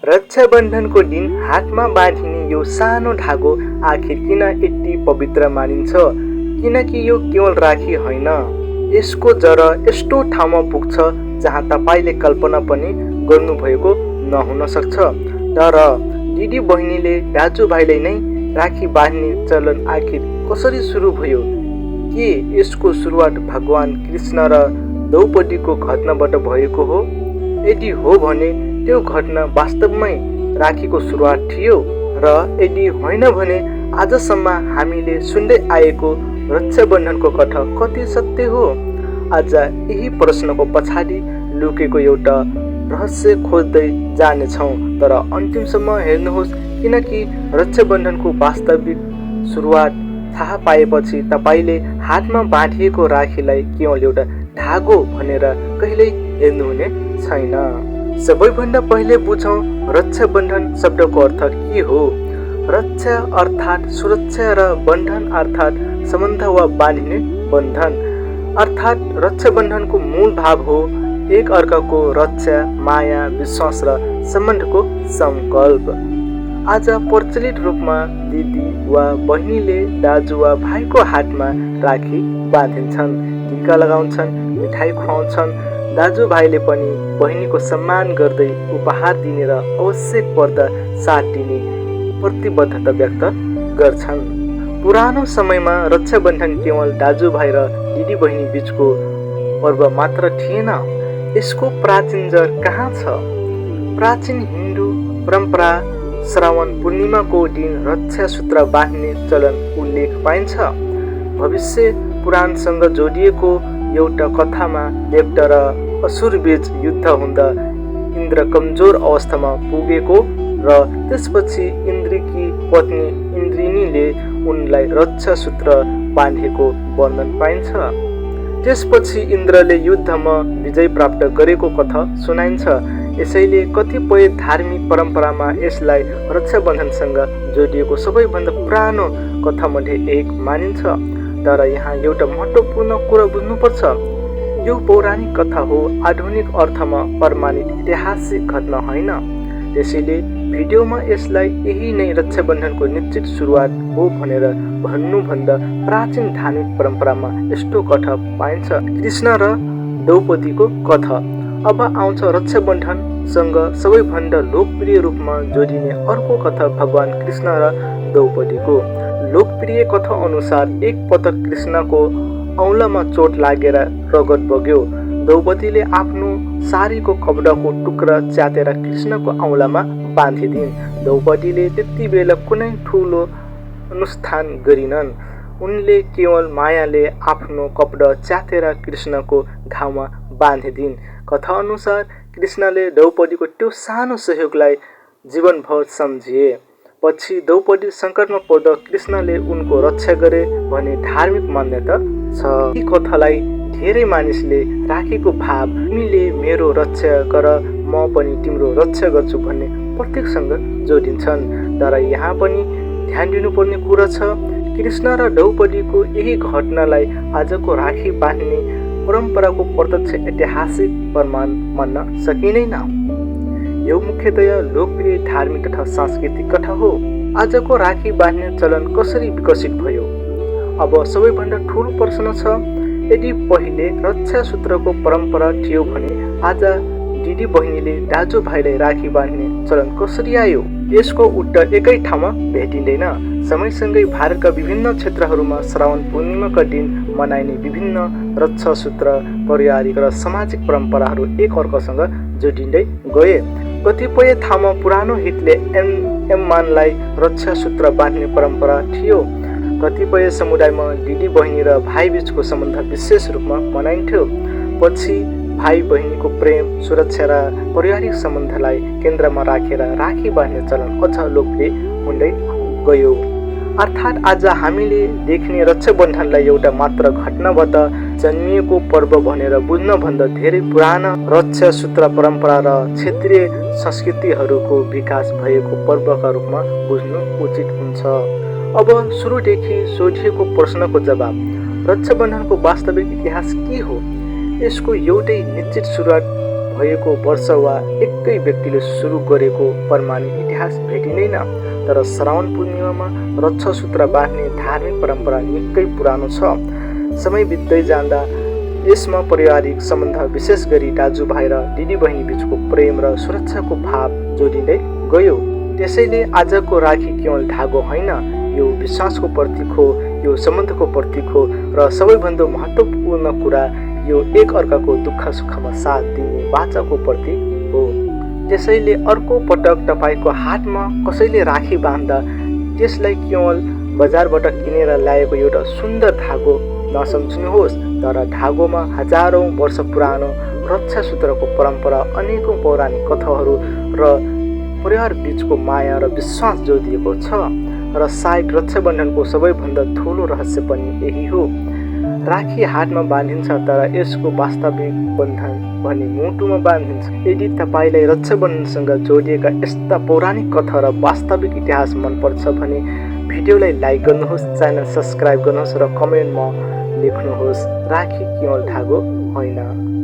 रक्षाबन्धनको दिन हातमा बाँधिने यो सानो धागो आखिर किन यति पवित्र मानिन्छ? किनकि यो केवल राखी होइन, यसको जरा यस्तो ठाउँमा पुग्छ जहाँ तपाईँले कल्पना पनि गर्नुभएको नहुन सक्छ। तर दिदी बहिनीले दाजुभाइलाई नै राखी बाँध्ने चलन आखिर कसरी सुरु भयो? के यसको सुरुवात भगवान कृष्ण र द्रौपदीको घटनाबाट भएको हो? यदि हो भने त्यो घटना वास्तवमै राखीको सुरुवात थियो, र यदि होइन भने आजसम्म हामीले सुन्दै आएको रक्षाबन्धनको कथा कति सत्य हो? आज यही प्रश्नको पछाडि लुकेको एउटा रहस्य खोज्दै जानेछौँ। तर अन्तिमसम्म हेर्नुहोस्, किनकि रक्षाबन्धनको वास्तविक सुरुवात थाहा पाएपछि तपाईँले हातमा बाँधिएको राखीलाई केवल एउटा धागो भनेर कहिल्यै हेर्नुहुने छैन। सबैभन्दा पहिले बुझौँ रक्षाबन्धन शब्दको अर्थ के हो। रक्षा अर्थात् सुरक्षा र बन्धन अर्थात् सम्बन्ध वा बाँधिने बन्धन। अर्थात् रक्षाबन्धनको मूल भाव हो एक अर्काको रक्षा, माया, विश्वास र सम्बन्धको सङ्कल्प। आज प्रचलित रूपमा दिदी वा बहिनीले दाजु वा भाइको हातमा राखी बाँधिन्छन्, टिका लगाउँछन्, मिठाई खुवाउँछन्। दाजुभाइले पनि बहिनीको सम्मान गर्दै उपहार दिने र आवश्यक पर्दा साथ दिने प्रतिबद्धता व्यक्त गर्छन्। पुरानो समयमा रक्षाबन्धन केवल दाजुभाइ र दिदी बहिनी बीचको पर्व मात्र थिएन, यसको प्राचीन जड कहाँ छ? प्राचीन हिन्दू परम्परा श्रावण पूर्णिमाको दिन रक्षा सूत्र बाँध्ने चलन उल्लेख पाइन्छ। भविष्य पुराणसँग जोडिएको एउटा कथामा देवता र असुरबीच युद्ध हुँदा इन्द्र कमजोर अवस्थामा पुगेको र त्यसपछि इन्द्रकी पत्नी इन्द्रिणीले उनलाई रक्षा सूत्र बाँधेको वर्णन पाइन्छ। त्यसपछि इन्द्रले युद्धमा विजय प्राप्त गरेको कथा सुनाइन्छ। यसैले कतिपय धार्मिक परम्परामा यसलाई रक्षाबन्धनसँग जोडिएको सबैभन्दा पुरानो कथामध्ये एक मानिन्छ। तर यहाँ एउटा महत्त्वपूर्ण कुरा बुझ्नुपर्छ, यो पौराणिक कथा हो, आधुनिक अर्थमा प्रमाणित ऐतिहासिक घटना होइन। त्यसैले भिडियोमा यसलाई यही नै रक्षाबन्धनको निश्चित सुरुवात हो भनेर भन्नुभन्दा प्राचीन धार्मिक परम्परामा यस्तो कथा पाइन्छ, कृष्ण र द्रौपदीको कथा। अब आउँछ रक्षाबन्धनसँग सबैभन्दा लोकप्रिय रूपमा जोडिने अर्को कथा, भगवान कृष्ण र द्रौपदीको। लोकप्रिय कथा अनुसार एक पटक कृष्णको औँलामा चोट लागेर रगत बग्यो। द्रौपदीले आफ्नो सारीको कपडाको टुक्रा च्यातेर कृष्णको औँलामा बाँधिदिन्। द्रौपदीले त्यति बेला कुनै ठुलो अनुष्ठान गरिनन्, उनले केवल मायाले आफ्नो कपडा च्यातेर कृष्णको घाउमा बाँधिदिन्। कथा अनुसार कृष्णले द्रौपदीको त्यो सानो सहयोगलाई जीवनभर सम्झिए। पछि द्रौपदी सङ्कटमा पर्दा कृष्णले उनको रक्षा गरे भन्ने धार्मिक मान्यता छ। यी कथालाई धेरै मानिसले राखीको भाव, तिमीले मेरो रक्षा गर म पनि तिम्रो रक्षा गर्छु भन्ने प्रतीकसँग जोडिन्छन्। तर यहाँ पनि ध्यान दिनुपर्ने कुरा छ, कृष्ण र द्रौपदीको यही घटनालाई आजको राखी बाँध्ने परम्पराको प्रत्यक्ष ऐतिहासिक प्रमाण मान्न सकिँदैन। यो मुख्यतया लोकप्रिय धार्मिक तथा सांस्कृतिक कथा हो। आजको राखी बाँध्ने चलन कसरी विकसित भयो? अब सबैभन्दा ठुलो प्रश्न छ, यदि पहिले रक्षा सूत्रको परम्परा थियो भने आज दिदी बहिनीले दाजुभाइलाई राखी बाँध्ने चलन कसरी आयो? यसको उत्तर एकै ठाउँमा भेटिँदैन। समयसँगै भारतका विभिन्न क्षेत्रहरूमा श्रावण पूर्णिमाका दिन मनाइने विभिन्न रक्षा सूत्र, पारिवारिक र सामाजिक परम्पराहरू एक अर्कासँग जोडिँदै गए। कतिपय ठाउँमा पुरानो हितले एममानलाई रक्षा सूत्र बाँध्ने परम्परा थियो। कतिपय समुदायमा दिदी बहिनी र भाइ बीचको सम्बन्ध विशेष रूपमा मनाइन्थ्यो। पछि भाइ बहिनीको प्रेम, सुरक्षा र पारिवारिक सम्बन्धलाई केन्द्रमा राखेर राखी बाँध्ने चलन अझ लोकप्रिय हुँदै गयो। अर्थात् आज हामीले देख्ने रक्षाबन्धनलाई एउटा मात्र घटनाबाट जन्मिएको पर्व भनेर बुझ्नभन्दा धेरै पुराना रक्षा सूत्र परम्परा र क्षेत्रीय संस्कृतिहरूको विकास भएको पर्वका रूपमा बुझ्नु उचित हुन्छ। अब सुरुदेखि सोधिएको प्रश्नको जवाब, रक्षाबन्धनको वास्तविक इतिहास के हो? यसको एउटै निश्चित सुरुवात भएको वर्ष वा एकै व्यक्तिले सुरु गरेको प्रमाणित इतिहास भेटिँदैन। तर श्रावण पूर्णिमामा रक्षासूत्र बाँध्ने धार्मिक परम्परा निकै पुरानो छ। समय बित्दै जाँदा यसमा पारिवारिक सम्बन्ध, विशेष गरी दाजुभाइ र दिदीबहिनी बिचको प्रेम र सुरक्षाको भाव जोडिँदै गयो। त्यसैले आजको राखी केवल धागो होइन, यो विश्वासको प्रतीक हो, यो सम्बन्धको प्रतीक हो र सबैभन्दा महत्त्वपूर्ण कुरा, यो एक अर्काको दुःख सुखमा साथ दिने वाचाको प्रतीक हो। त्यसैले अर्को पटक तपाईँको हातमा कसैले राखी बाँध्दा त्यसलाई केवल बजारबाट किनेर ल्याएको एउटा सुन्दर धागो नसम्झनुहोस्, तर धागोमा हजारौँ वर्ष पुरानो रक्षासूत्रको परम्परा, अनेकौँ पौराणिक कथाहरू र परिवार बीचको माया र विश्वास जोडिएको छ। र सायद रक्षाबन्धनको सबैभन्दा ठुलो रहस्य पनि यही हो। राखी हातमा बाँधिन्छ, तर यसको वास्तविक बन्धन भने मुटुमा बाँधिन्छ। यदि तपाईँलाई रक्षाबन्धनसँग जोडिएका यस्ता पौराणिक कथा र वास्तविक इतिहास मनपर्छ भने भिडियोलाई लाइक गर्नुहोस्, च्यानल सब्सक्राइब गर्नुहोस् र कमेन्टमा लेख्नुहोस्, राखी केवल धागो होइन।